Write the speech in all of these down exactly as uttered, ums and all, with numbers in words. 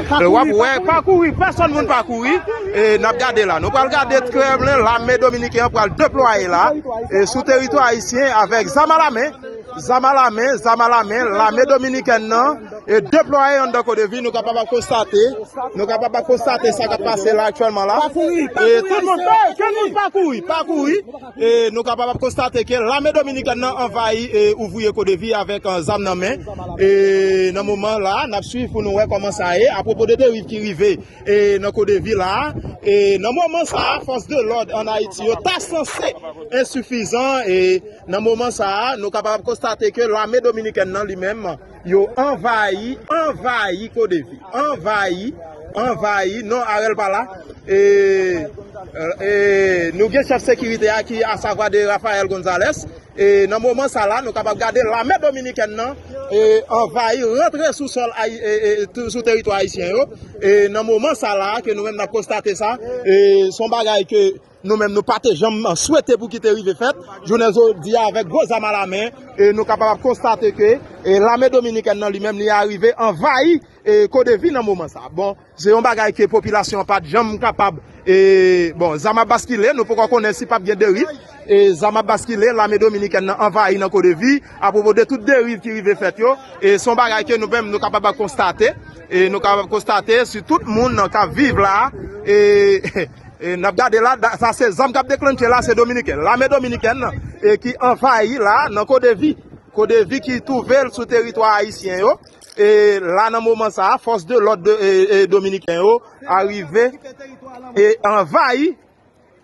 W ap wè, pa kouri, pèsòn moun pa kouri. E n ap gade la. Nou pral gade trè byen, lame dominiken an pral deplwaye la. E sou teritwa ayisyen avèk zam a lamen. Zam a lamen, zam a lamen, lame dominikèn nan e deplwaye anndan Kodevi, nou kapab ap konstate, nou kapab ap konstate sa k ap pase la aktyèlman la. E tout moun, ke nou pa kouri, pa kouri. E nou kapab ap konstate ke lame dominikèn nan anvayi e ouvriye Kodevi avèk, eh, zam nan men. E nan moman la, n ap swiv pou nou wè kòman sa ye. Apwopo de deriv ki rive e nan Kodevi la, e nan moman sa a, fòs de lòd ann Ayiti yo ta sanse ensifizan, e nan moman sa a, nou kapab konstate ke lame dominikèn nan li menm, yo anvayi, anvayi Kodevi, anvayi, anvayi, non, Arel pa la, e, e nou gen chèf sekirite a ki asavwa de Rafael Gonzalez, e nan moman sa la, nou kapab gade lame dominikèn nan, e, anvayi, rantre sou sòl ayi-, e, e, tou-, sou teritwa ayisyen yo. E nan moman sa la, ke nou menm n ap konstate sa, e se yon bagay ke nou menm nou pa te janm swete pou ki te rive fèt. Jounen jodi a, avèk gwo zam a lamen, e nou kapab ap konstate ke, e lame dominikèn nan li menm, li arive anvayi, e Kodevi nan moman sa. Bon, se yon bagay ke popilasyon an pa t janm kapab, e, bon, zam ap baskile, nou poko konnen si p ap gen deriv, e zam ap baskile, lame dominikèn nan anvayi nan Kodevi, apwopo de tout deriv ki rive fèt yo, e se yon bagay ke nou menm nou kapab ap konstate, e nou kapab konstate si tout moun k ap viv la, e, e n ap gade la, da-, sa se zam k ap deklannche la, se dominiken, lame dominikèn nan, e ki anvayi la nan Kodevi, Kodevi ki twouve l sou teritwa ayisyen yo. E la, nan moman sa a, fòs de lòd de, e, e, dominiken yo arive e anvayi,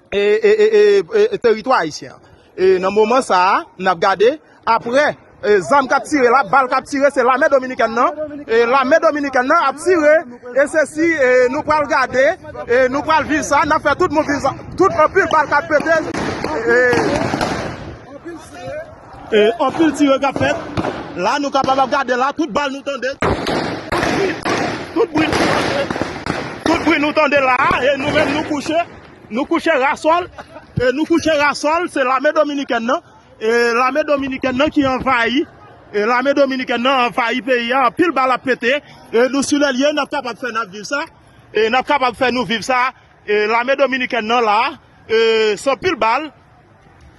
e, e, e, e, e, teritwa ayisyen an. E nan moman sa a, n ap gade, apre, e, zam k ap tire la, bal k ap tire, se lame dominikèn nan. E lame dominikèn nan ap tire, e se si, e, nou pral gade, e nou pral viv sa, n ap fè tout moun viv sa. Tout anpil bal k ap pete, e, e anpil tire k ap fèt. La, nou kapab ap gade la, tout bal nou tande. Tout bri, tout bri nou tande la, e nou menm nou kouche, nou kouche rasòl, e nou kouche rasòl, se lame dominikèn nan, e lame dominikèn nan ki anvayi, e lame dominikèn nan anvayi peyi a, anpil bal ap pete, e nou sou lè lye, n ap kapab fè n ap viv sa, e n ap kapab fè nou viv sa, e lame dominikèn nan la, e se anpil bal,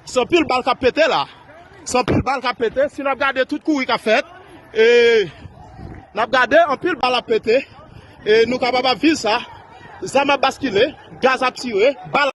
se anpil bal k ap pete la. Se anpil bal k ap pete. Si n ap gade tout kouri k ap fèt, e n ap gade anpil bal ap pete. E nou kapab ap viv sa. Zam ap baskile, gaz ap tire, bal